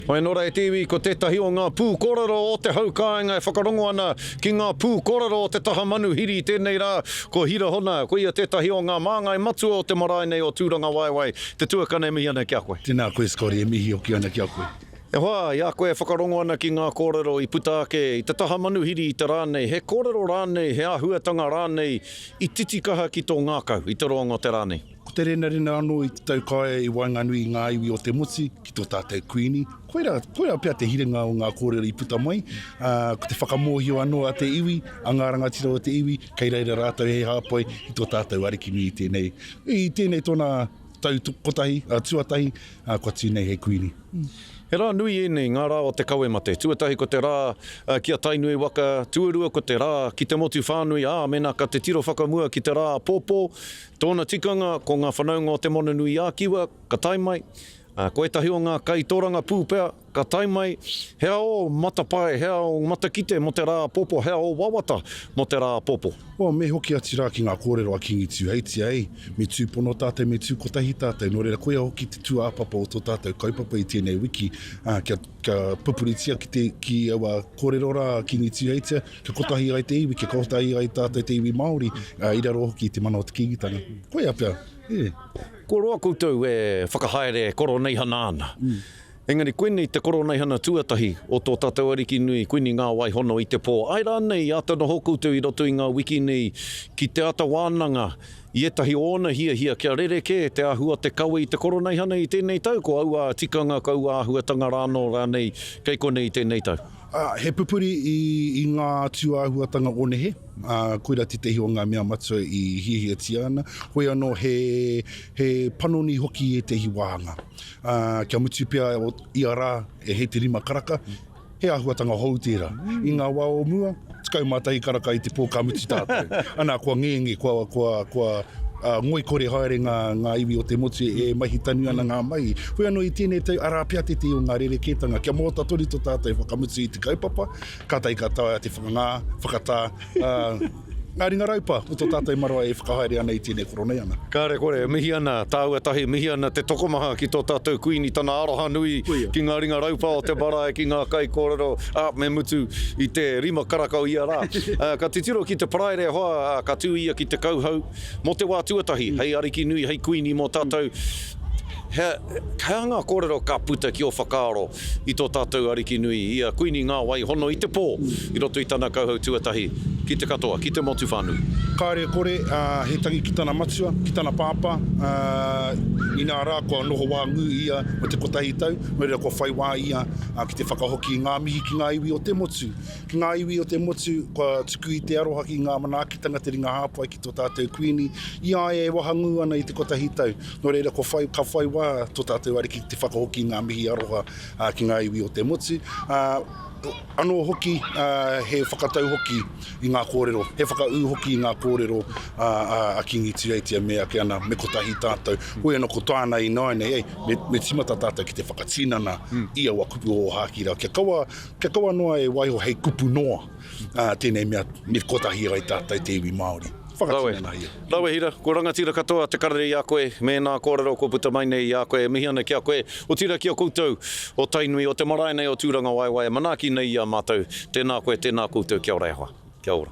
Hoi anō rā e te iwi, ko tētahi o ngā pūkōrero o te hau kāinga e whakarongo ana ki ngā pūkōrero o te taha manuhiri i tēnei rā, ko Hira Hona, ko ia tētahi o ngā māngai matua o te marae nei o Tūrangawaewae, te tuakana e mihi ana ki a koe. Tēnā koe Scotty, e mihi hoki ana ki a koe. E hoa, i a koe e whakarongo ana ki ngā kōrero i puta ake i te taha manuhiri i te rā nei, he kōrero rānei, he āhuatanga rānei i titikaha ki tō ngākau i te roanga o te rā nei? Ko te renarena anō i te taukaea i waenganui i ngā iwi o te motu ki tō tātou Kuini. Koirā, koirā pea te hiringa o ngā kōrero i puta mai, ā, ko te whakamōhio anō a te iwi, a ngā rangatira o te iwi, kei reira rātou hei hāpai i tō tātou Arikinui i tēnei, i tēnei tōna tau kotahi, ā, tuatahi, ā, kua tū nei hei Kuini. He rā nui ēnei, ngā rā o te kawe mate. Tuatahi ko te rā ki a Tainui waka, tuarua ko te rā ki te motu whānui, ā, mēnā ka te tiro whakamua ki te rā āpōpō, Tōna tikanga, ko ngā whanaunga o Te Moananui-a-Kiwa ka tae mai, ā, ko ētahi o ngā kaitōrangapū pea ka tae mai, he ao matapae, he ao matakite mō te rā āpōpō, he ao wawata mō te rā āpōpō. Well, me hoki atu rā ki ngā kōrero a Kīngi Tūheitia, ei, me tūpono tātou, me tū kotahi tātou. Nō reira, koia hoki te tūāpapa o tō tātou kaupapa i tēnei wiki, ā, kia, kia pupuritia ki te, ki aua kōrero rā a Kīngi Tūheitia, Kia kotahi ai te iwi, kia kotahi ai tātou te iwi Māori, i raro hoki i te mana o te Kīngitanga. Koia pea, e. Kua roa koutou e whakahaere koroneihana ana. Engari koinei te koroneihana tuatahi o tō tātou Ariki nui, Kuini Ngā Waihono i te pō. Āe rānei i āta noho koutou i roto i ngā wiki nei ki te āta wānanga i ētahi o ōna hiahia kia rerekē te āhua te kawe i te koroneihana i tēnei tau, ko aua tikanga, ko aua āhuatanga rānō rānei kei konei i tēnei tau? Ā, he pupuri i, i ngā tūāhuatanga o nehe, ā, koirā tētehi o ngā mea matua i hiahiatia ana. Hoi anō, he, he panoni hoki ētehi wāhanga. Ā, kia mutu pea o ia rā e hei te rima karaka, he āhuatanga hou tērā. I ngā wā o mua, 11 karaka i te pō ka mutu tātou. Ana, kua ngenge, kua, kua, kua, ā, ngoikore haere ngā, ngā iwi o te motu e mahi tanu ana ngā mahi. Hoi anō i tēnei tau, arā pea tētehi o ngā rerekētanga, kia mōta tonu tō tātou whakamutu i te kaupapa, kātahi ka taea te whakangā, whakatā, ā, ngā ringa raupa o tō tātou marae e whakahaere ana i tēnei koroneihana. Kāre kore, e mihi ana tāua tahi, mihi ana te tokomaha ki tō tātou Kuini, tana aroha nui ki ngā ringa raupa o te marae, ki ngā kaikōrero, ā, me mutu i te rima karaka o ia rā. Ka titiro ki te Paraire e hoa, ā, ka tū ia ki te kauhau, Mō te wā tuatahi, hei ariki nui, hei kuini mō tātou, he, he aha ngā kōrero ka puta ki ō whakaaro i tō tātou ariki nui, i a Kuini Ngāwai hono i te pō, i roto i tana kauhau tuatahi ki te katoa, ki te motu whānui? Kāre e kore, ā, he tangi ki tana matua, ki tana pāpā, ā, inā rā kua noho wāngū ia mō te kotahi tau, nō reira kua whai wā ia ki te whakahoki i ngā mihi ki ngā iwi o te motu. Ki ngā iwi o te motu, kua tuku i te aroha ki ngā manaakitanga te ringa hāpai ki tō tātou Kuini, i a ia e wahangū ana i te kotahi tau. Nō reira, kua whai, ka whai wā tō tātou Ariki ki te whakahoki i ngā mihi aroha ki ngā iwi o te motu. Ā, anō hoki, he whakatau hoki i ngā kōrero, he whakaū hoki i ngā kōrero a Kīngi Tūheitia me ake ana, me kotahi tātou. Hoi anō, ko tāna ināianei, ei, me, me tīmata tātou ki te whakatinana i aua kupu ōhākī rā, kia kaua, Kia kaua noa e waiho hei kupu noa tēnei mea me kotahi ai tātou te iwi Māori. Whakatinanahia. Rawe Hira, kua rangatira katoa te karere i a koe me ēnā kōrero kua puta mai nei i a koe e mihi ana ki a koe, otirā ki a koutou o Tainui, o te marae nei o Tūrangawaewae e manaaki nei i a mātou. Tēnā koe, tēnā koutou, kia ora e hoa. Kia ora.